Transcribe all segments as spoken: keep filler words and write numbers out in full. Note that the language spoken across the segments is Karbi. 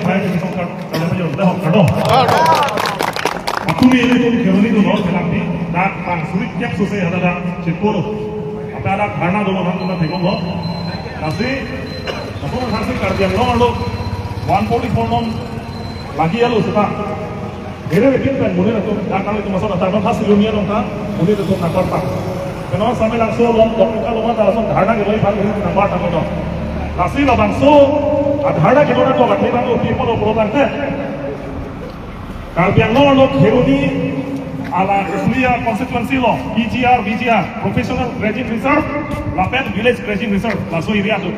Kharli ke song kar, kar, kar, kar, kar, kar. Patumi ilitum Kheroni do lo, kelang di, dak bang suri kep suse ada dak, chipur. Apa ada dharna do lo, nang kuna thekong lo. Lasi, apa nang si Karbi Anglong alo, one forty-four non lagi alo seta. Ere ere pen mune na tu, dak kali tu masa dak, dak khas dunia dong ta, mune na tu nambar ta. Kena sampai langsung long, dok ka long ta langsung dharna ke loi pan mune nambar ta kono. Lasi labangso, a dharna ke dona ko gathe bang o people of Protang te. Karbi Anglong lo Kheroni, ala Husulia constituency lo, P G R, V G R, Professional Grazing Reserve, lapen Village Grazing Reserve, laso area tu.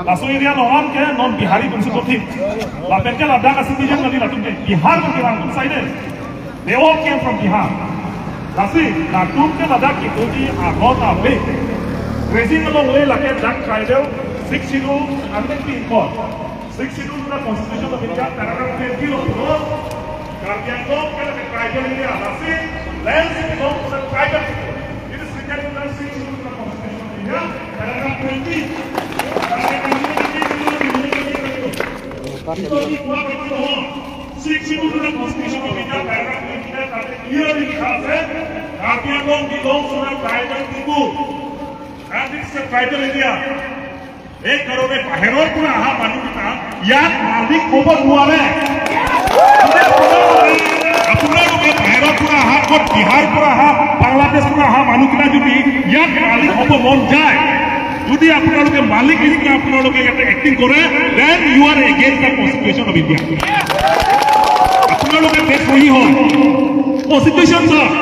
Laso area lo an ke non Bihari kunsu kothi. Lapen ke ladak a citizen ngali latum ke Bihar ke latum side. They all came from Bihar. Lasi, latum ke ladak ke todi agon abe. Grazing along le lake dak tribal, six schedule, and then we call. Six schedule to the Constitution of India, paragraph twenty lo. Karbi Anglong ke lake tribal area. Lasi, lands belong to the tribal people. It is written in the six schedule to the Constitution of India, paragraph twenty. Karbi Anglong ke Sixth Schedule to the Constitution of India, paragraph twenty-nine, তাতে clearly লিখা আছে, Karbi Anglong belongs to the tribal people. And it's a tribal area. এই কাৰণে বাহিৰৰ পৰা অহা মানুহকেইটা ইয়াত মালিক হ'ব নোৱাৰে। আপোনালোকে বাহিৰৰ পৰা অহা, ক'ত বিহাৰৰ পৰা অহা, বাংলাদেশৰ পৰা অহা মানুহকেইটা যদি ইয়াত মালিক হ'ব মন যায়, যদি আপোনালোকে মালিক হিচাপে আপোনালোকে ইয়াতে এক্টিং কৰে, then you are against the Constitution of India. আপোনালোকে দেশদ্ৰোহী হয়। কনষ্টিটিউশ্যন চাওক,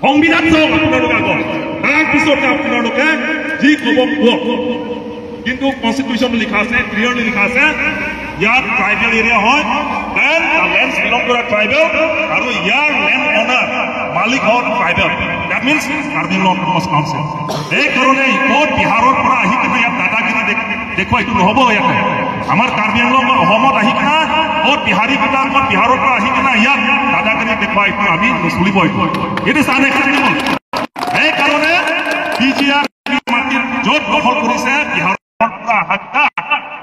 সংবিধান চাওক আপোনালোকে আগত, তাৰ পিছতে আপোনালোকে যি ক'ব কওক। কিন্তু কনষ্টিটিউশ্যন লিখা আছে, ক্লিয়াৰলি লিখা আছে, ইয়াত ট্ৰাইবেল এৰিয়া হয়, then the lands belong to the tribal, আৰু ইয়াৰ লেণ্ড অনাৰ, মালিক হ'ল tribal. That means Karbi Anglong Autonomous Council। এই কাৰণে ক'ত বিহাৰৰ পৰা আহি কিনে ইয়াত দাদাগিৰি দেখ-, দেখুৱাই এইটো নহ'ব ইয়াতে। আমাৰ কাৰ্বি আংলং বা অসমত আহি কিনে ক'ত বিহাৰী কেইটা, ক'ত বিহাৰৰ পৰা আহি কিনে ইয়াত দাদাগিৰি দেখুৱাই এইটো আমি নুচলিব এইটো। It is unacceptable। এই কাৰণে পি জি আৰ মাটিত য'ত দখল কৰিছে বিহাৰৰ পৰা অহা কেইটা,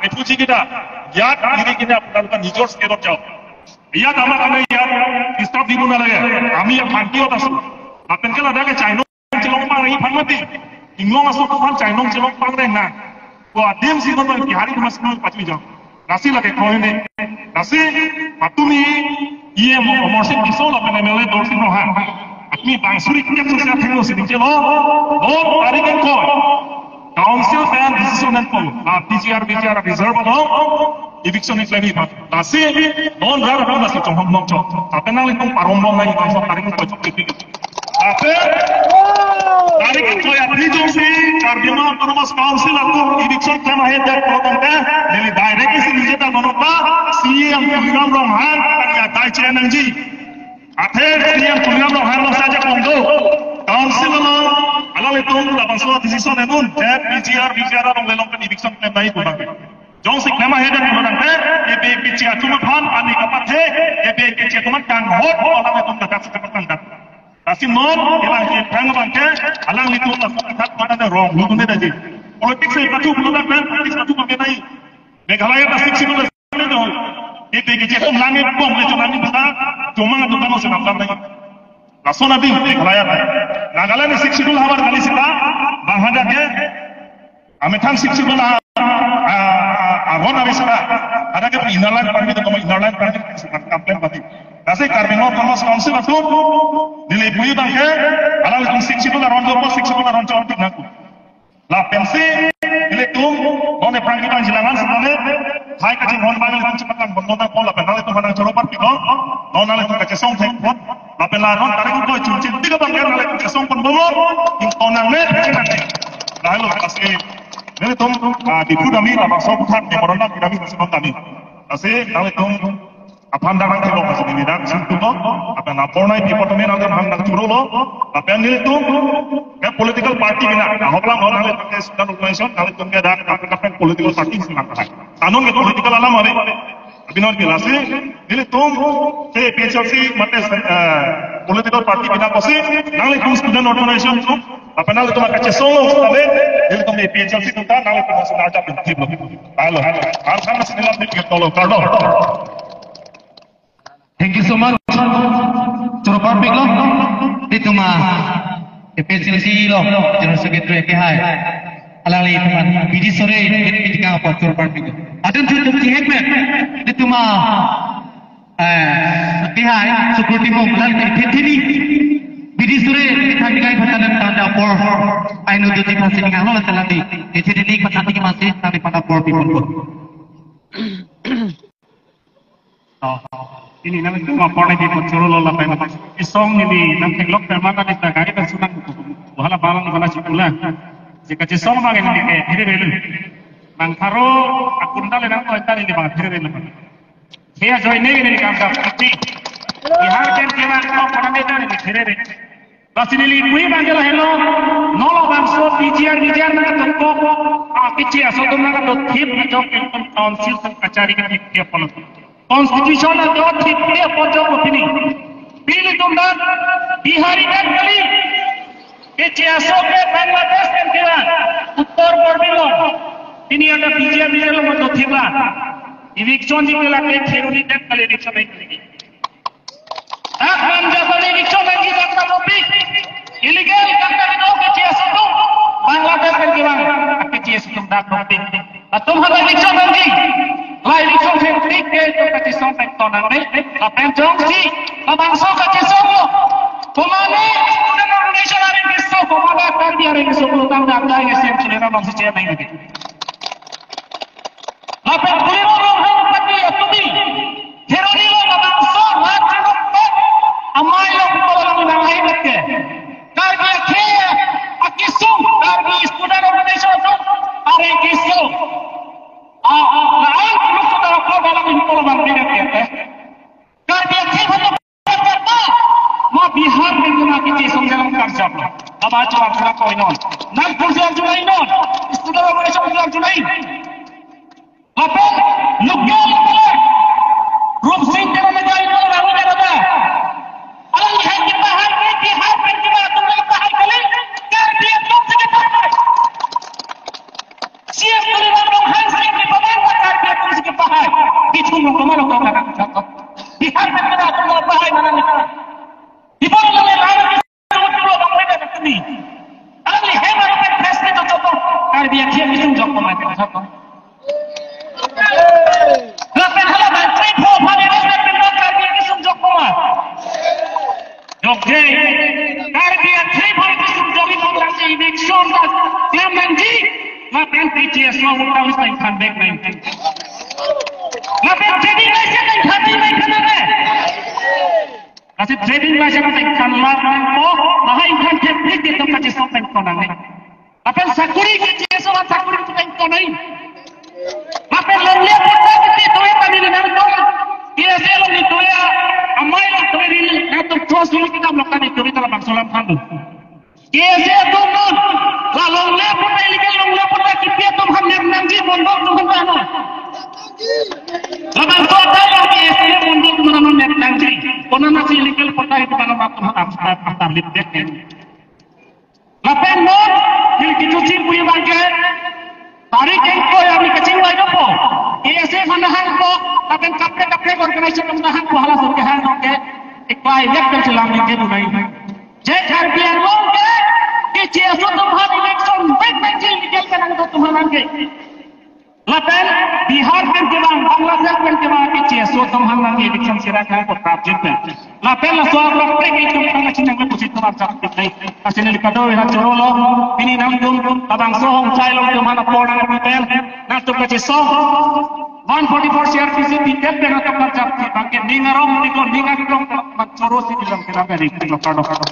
ৰেফিউজি কেইটা, ইয়াত এৰি কিনে আপোনালোকে নিজৰ ষ্টেটত যাওক। ইয়াত আমাক আমি ইয়াত ডিষ্টাৰ্ব দিব নালাগে, আমি ইয়াত শান্তিত আছো। Lapen ke ladak ke chainong chelongpang nangji aphan mati. Inglong aso aphan chainong chelongpang nang na. Ko adim si non bihari mas no pachujang. Lasi lake kroini. Lasi patumi E M Amarsing Tisso lapen M L A Dorsing Ronghang, akimi bang suri kep sose athengno si ningje lo. Dor tarik ingkoi Council pen decision nangpo. La P G R, V G R reserve along eviction ni kleni phan. Lasi non rat aphan lasi chonghong nong chok. Lapen nanglitum parong nong nai bang so tarik ingkoi chok. Lapen tarik ingkoi aphi jongsi Karbi Anglong Autonomous Council atum eviction klem ahedet pulotangte, neli direct isi ningje ta non ta, C E M Tuliram Ronghang, ya dai chen nangji. Athe C E M Tuliram Ronghang lo saja kongdo. Council along, alanglitum labangso decision enun, je P G R, V G R along lelong pen eviction klem nai pulotangte. Jongsi klem ahedet pulotangte, A P H L C atum aphan, ani kapathe, A P H L C atum aphan kanghot, alanglitum dadak si kapatang dak. Lasi non, ila ke phrang abang ke, alanglitum laso athak mana ne wrong, lu ne daji. Politics e katu pulotangte, politics katu pake nai. Meghalaya ta sixth schedule le do. Iti ke je tum langit bom le jo langit bata, jomang atum tamo senam lam nai. Lason adi Meghalaya ta. Nagaland sixth schedule havar kali sita, bang hadak ke, amethang sixth schedule a, a, a, a, ron ave sita. Hadak ke inner line permit, inner line permit, complaint pati. Lasi Karbi Anglong Autonomous Council atum, neli pui abang ke, alanglitum sixth schedule aron dopo, sixth schedule aron chon tik nangku. Lapensi, ilitum, non ephrang kita jilangan sebenarnya, hai kachinghon bang ilitum chepatang bon nonang pon, lapen nanglitum manang choro party non, non nanglitum kachesong thek pon, lapen la non tarik ko chunchit tiga bang nanglitum chesong pon bomor, ingtonang ne, lahelo kasi, nelitum, ah, Diphu dami, labangso aphuthak, memorandum kedami, sesuatu kami. Kasi, nanglitum, aphan dak nangthelo kasi neli dak sumtu lo, lapen apor nai pi apot tame nangtum hang nangchuro lo, lapen nelitum ke political party bina, ahok lang ho nanglitum ke student organization, nanglitum ke dak kaprek kaprek political party si nangkahai. Tanun ke political alam hari. Binod ke lasi, nelitum, APHLC mate, eh, political party bina kosi, nanglitum student organization atum, apa nanglitum kachesong lo, tapi, nelitum APHLC atum ta, nanglitum masuk ajak dan tim lo. Halo, halo. Harus sama sini lah, tim lo, kardo. Thank you so much. Choro parpik lo. Nelitum APHLC lo, General Secretary kehai. Alanglitum an bidi sore, bidi kang apot choro parpik lo. Adun chutu chihek me. Nelitum, eh, kehai, Sukur Timung, alanglitum thethini. Bidi sore, thani kai phatan tanda apor. Ainu duti phasi ningang lo alanglitum. Thethini phatan tingki masi, thani pada apor pipon ko. Oh, neli nangtum apor nangkepachoro lo lapen isong neli nangtheklok permata di gari pen sunang buku. Wahala balang wala chikula. Jika chisong bang neli ke, diri belu. Nang tharo akun dale nang toy tali neli bang diri belu. Kaya join neli neli kam kap kiti. Bihar pen kira ko pada neta neli diri belu. Lasi neli kui bang ke lahelo, non labangso PGR, VGR nangtum ko, ah, keche aso atum nangtum thip ajok nangtum council sang kachari ke thip thip apot lo. Constitution ajo thip thip apot ajok lo pini. Pini atum dak, Bihari dak kali. Keche aso ke Bangladesh pen kira, Uttar Karbi Anglong. Pini ada PGR, VGR lo atum thip la. Eviction ji ke lake Kheroni dak kali eviction nangji. Dak man jatoni eviction nangji dak ta topik. Illegal dak ta bino keche aso atum. Bangladesh pen kevang keche aso atum dak topik. Atum hala eviction nangji. La eviction thengtik ke atum kachesong pekton nangne. Lapen jongsi labangso kachesong lo. Komane student organization areng keso, komane Karbi areng keso, pulotang dak dak S M Sulaiman Bangso chairman lagi. Lapen Tuliram Ronghang party atumi. Kheroni lo labangso rat chinok pen amei lo kupo lo nang hai ke. Karbi akhei akesung, Karbi student organization atum areng keso. A, a, la ang kuluk sudah ko dalam impor bang beda ke. Karbi akhei atum karta ma Bihar pen kena keche song jalan karjap lo. Aba chuan sila koi non. Nagpur jalan chulai non. Student organization jalan chulai. Lapen local level Rupsing Teron ajo ino lalu jalan. Alanglitum kepahai ke Bihar pen kena atum kepahai kali. Karbi atum si kepahai. C S Tuliram Ronghang si kepahai, Karbi atum si kepahai. Bichung lo kemana kau kata kata. Bihar pen kena atum kepahai mana nih. Ibu lo le lalu Karbi akhei kesung jok pemai. Lapen hala bang three four five eleven Karbi kesung jok pemai. Jok je. Karbi akhei kesung jok pemai nangji eviction dak klam nangji. Lapen P G S lo utang sing kan bek nangji. Lapen jadi nasi kan kami nangkan. Lasi trading license tengkan mat nangpo, lahai ingkhan keplik atum kachesong pekton nangne. Lapen sakuri keche aso sakuri pekton nang. Lapen longle patta kiti tuwe tani nangtum. K S A along ni tuwe, amei along tuwe ri, nangtum thos suli kita melakukan itu, kita labangso alam thandu. K S A atum non, la longle patta illegal longle patta kipi atum aphan nep nangji mondok atum aphan non. Labangso atai lo K S A mondok atum aphan nep nangji. Konat si illegal patta itu aphan atum aphan aphan lip dek. Lapen non, neli kecho chingpui abang ke, tarik ingkoi arni kachingvai dopo. K S A aphan nahangpo, lapen kaprek kaprek organization aphan nahangpo, halaso kehang nong ke, ingkoi vek pen chelang ningke dunai. Je Karbi Anglong ke, keche aso atum aphan election back nangji election kenang atum aphan nangke. Lapen Bihar pen kevang, Bangladesh pen kevang keche aso atum aphan nangji election sira kang ko prapjit pen. Lapen laso abrok prek itum kang chinang le pusi tumar chak pitai. Asin le kado ina choro lo, pini nangtum, labangso Hongchai along atum aphan apor nangpi pen, nangtum kachesong. One forty-four C R P C tiket pen atum karjap ti bangke ning arong ni ko ning arong man choro si bilang kena beri kilo kado kado.